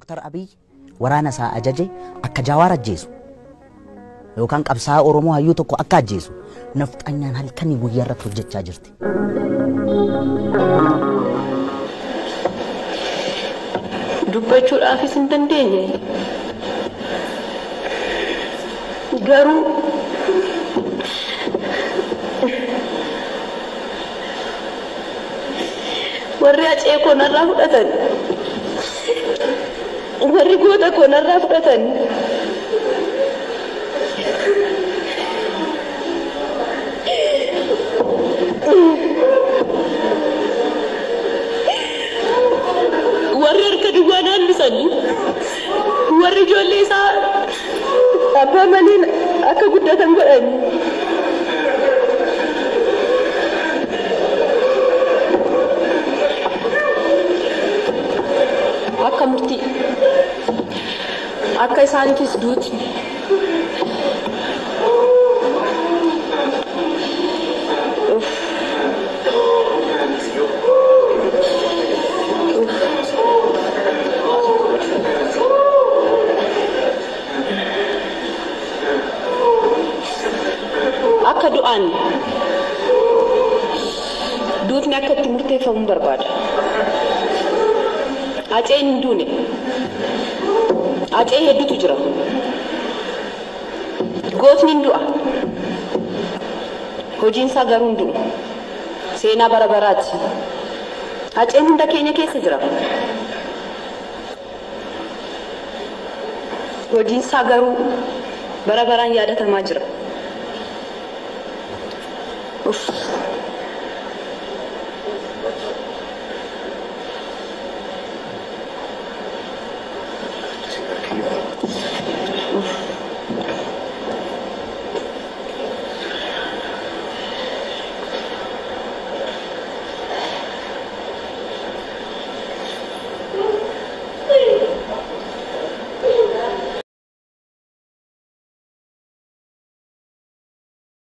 Dooktar Abiy waraana isaa ajaje akka Jawaar ajjeesu yookaan qabsaa'aa Oromoo hayyuu tokko akka ajjeesu nafxanyaan halkanii guyyaa irratti hojjechaa jirti. Dubbachuudhaafis hin dandeenye. Garuu warri Hacee koo narraa fudhatan, warri goota koo narraa fudhatan, warri harka duwwaa naannisan, warri ijoollee isaa abbaa malee akka guddatan godhan. Akka murtii akka isaaniitis duuti. Akka du'an duutni akka itti murteeffamu barbaada. Haceen hin duune. Hacee hedduutu jira. Gootni hin du'a. Hojiin isaa garuu hin du'u. Seenaa bara baraati. Haceen hunda keenya keessa jira. Hojiin isaa garuu bara baraan yaadatamaa jira. Uff.